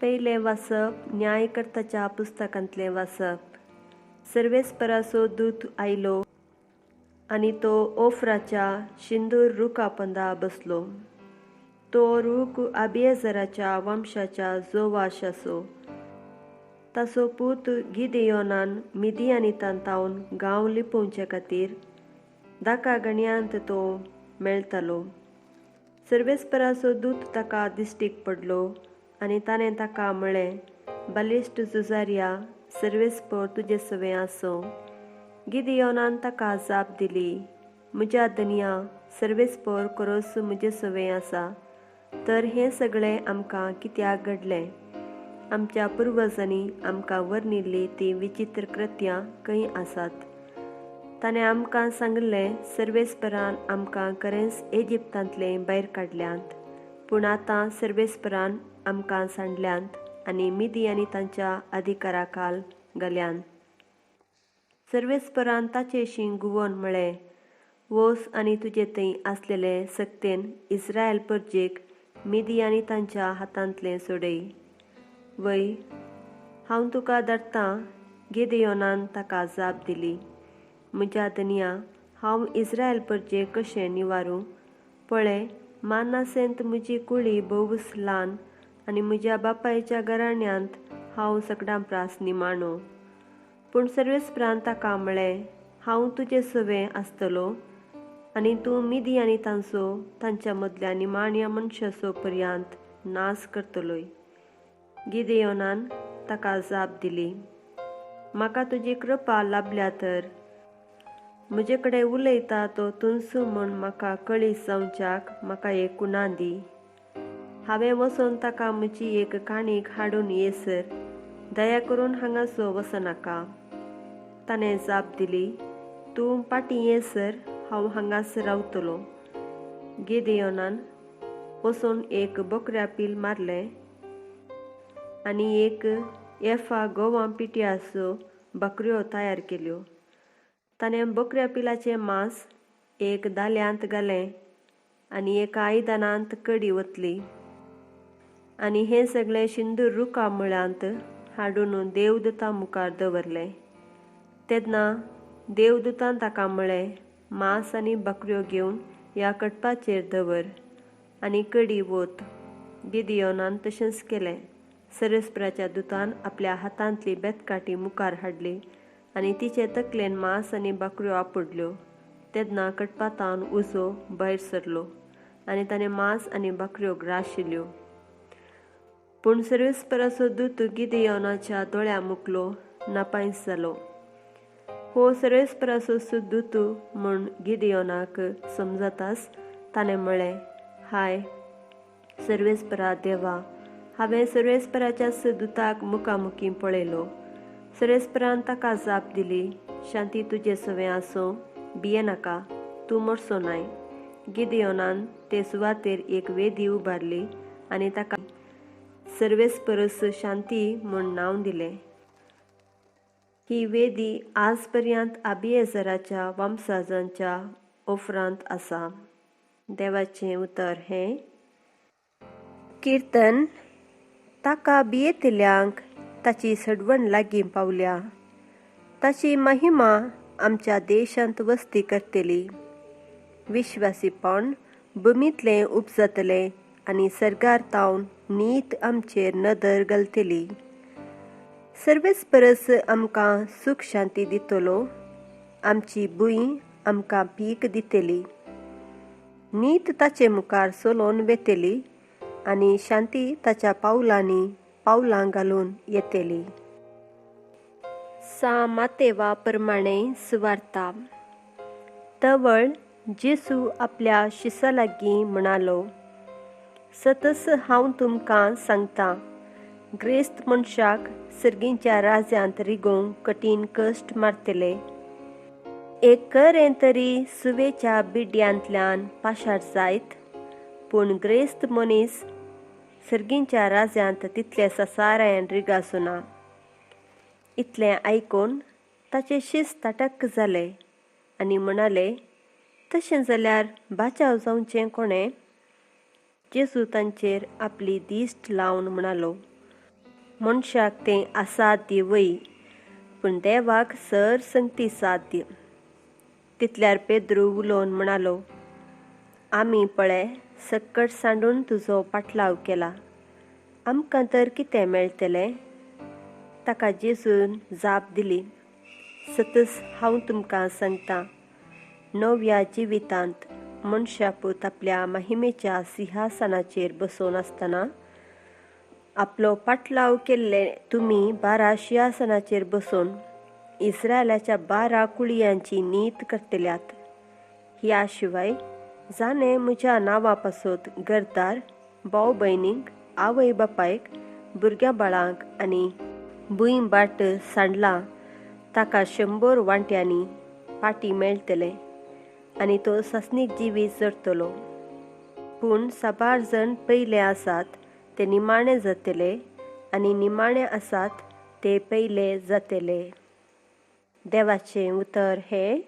पयलें वाचप न्यायकर्ताच्या पुस्तकांतलें वाचप. सर्वेस्पराचो दूत आयलो आनी तो ओफ्राच्या शिंदूर रुखा पोंदा बसलो. तो रूख अबिएझराच्या वंशाच्या जोवाशाचो. ताचो पूत गिदेयोनान मिदियानितांतावन गांव लिपोवचे खातीर दाका गण्यांत तो मेळटालो. सर्वेस्पराचो दूत ताका दिश्टीक पडलो आनी ताणें ताका म्हळें, बलिश्ट झुजार्या, सर्वेस्पर तुजे सवें आसूं. गिदेयोनान ताका जाप दिली, म्हज्या धनया, सर्वेस्पर खरोच म्हजे सवें आसा, तर हें सगळें आमकां कित्याक घडलें? आमच्या पुर्वजांनी आमकां वर्णिल्लीं तीं विचित्र कृत्यां खंय आसात? ताणें आमकां सांगलें, सर्वेस्परान आमकां खरेंच इजिप्तांतलें भायर काडल्यांत, पूण आतां सर्वेस्परान आमकां सांडल्यांत आनी मिदी तांच्या अधिकाराखाल घाल्यांत. सर्वेस्परान ताचेशी घुंवोन म्हळें, वोस आनी तुजे थंय आसलेले सक्तेन इस्रायल परजेक मिदी तांच्या हातांतलें सोडय. वय, हांव तुका धाडटां. गिदेयोनान ताका जाप दिली, म्हज्या धनया, हांव इस्रायल परजेक कशें निवारूं? पळय, मानासेंत म्हजी कुळी भोवच ल्हान आनी म्हज्या बापायच्या घराण्यांत हांव सगळ्यां प्रास निमाणो. पूण सर्वेस्परान ताका म्हळें, हांव तुजे सवें आसतलो आनी तूं मिदी आनी तांचो तांच्या मदल्या निमाण्या मनशाचो पर्यांत नाश करतलोय. गिदेयोनान ताका जाप दिली, म्हाका तुजी कृपा लाभल्या तर म्हजे कडेन उलयता तो तूंच म्हूण म्हाका कळीत जावच्याक म्हाका एक कुणा दी. हांवें वचून ताका म्हजी एक काणीक हाडून येसर दया करून हांगासो वचनाका. ताणें जाप दिली, तूं पाटी येसर हांव हांगास रावतलो. गिदेयोनान वचून एक बोकऱ्या पील मारलें आनी एक एफा गोवा पिठ्याचो बकऱ्यो तयार केल्यो. ताणें बोकऱ्या पिलाचें मांस एक दाल्यांत घालें आनी एका आयदनांत कडी ओतली आनी हें सगळें शिंदूर रुखा मुळांत हाडून देवदूता मुखार दवरलें. तेन्ना देवदूतान ताका म्हळें, मांस आनी बकऱ्यो घेवन ह्या कटपाचेर दवर आनी कडी वोत. गिदेयोनान तशेंच केलें. सर्वेस्पराच्या दुतान आपल्या हातांतली बेतकाठी मुखार हाडली आनी तिचे तकलेन मांस आनी बकऱ्यो आपडल्यो. तेन्ना कटपातावन उजो भायर सरलो आनी ताणें मांस आनी बकऱ्यो ग्राशिल्ल्यो. पूण सर्वेस्पराचो दूत गिदेयोनाच्या दोळ्या मुकलो नापायस जालो. हो सर्वेस्पराचो दूत म्हूण गिदेयोनाक समजताच ताणें म्हळें, हाय सर्वेस्परा देवा, हांवें सर्वेस्पराच्या दुताक मुखामुखी पळयलो. सर्वेस्परान ताका जाप दिली, शांती तुजे सवें आसूं, भियेनाका, तूं मरचो नाय. गिदेयोनान ते सुवातेर एक वेदी उबारली आनी ताका सर्वेस्परस शांती म्हूण नांव दिलें. ही वेदी आज पर्यंत अबिएझराच्या वंशजांच्या ओफरांत आसा. देवाचें उतर हें. किर्तन. ताका भियेतल्यांक ताची सडवण लागीं पावल्या. ताची महिमा आमच्या देशांत वस्ती करतली. विश्वासीपण भुमींतलें उपजतलें आनी सर्गार तावन नीत आमचेर नदर घालतली. सर्वेस्परस आमकां सूख शांती दितलो, आमची भूंय आमकां पीक दितली. नीत ताचे मुखार चलोवन वेतली आनी शांती ताच्या पावलांनी पावलां घालून येतली. सा मातेवा प्रमाणे सुवार्ता. तवळ जेसू आपल्या शिसा लागीं म्हणालो, सतस हांव तुमकां सांगता, ग्रेस्त मनशाक सर्गींच्या राज्यांत रिगोवंक कठीण कश्ट मारतले. एक खरें तरी सुवेच्या बिड्यांतल्यान पाशार जायत, पूण ग्रेस्त मनीस सर्गींच्या राज्यांत तितले ससारायन रिगासुना. इतलें आयकून ताचे शीस ताटक जाले आनी म्हणाले, तशें जाल्यार बाचाव जावचें कोणें? जेजू तांचेर आपली दिश्ट लावन म्हणालो, मनशाक तें असाध्य वय, पूण देवाक सर संगती साध्य. तितल्यार पेद्रू उलोवन म्हणालो, आमी पळे सक्कट सांडून तुजो पाटलाव केला, आमकां तर कितें मेळटलें? ताका जेजून जाप दिली, सतच हांव तुमकां सांगता, नव्या जिवितांत मनशापूत आपल्या महिमेच्या सिंहासनाचेर बसून आसतना आपलो पाटलाव केल्ले तुमी 12 शिंहासनाचेर बसून इस्रायलाच्या 12 कुळयांची नीत करतल्यात. ह्या शिवाय जाणे म्हज्या नांवा पासत घरदार, भाव भयणींक, आवय बापायक, भुरग्यां बाळांक आनी भूंय बाट सांडलां ताका 100 वांट्यांनी पाटी मेळटले आनी तो सासणीक जिवीत जरतलो. पूण साबार जण पयले आसात ते निमाणे जातले आनी निमाणे आसात ते पयले जातले. देवाचें उतर हें.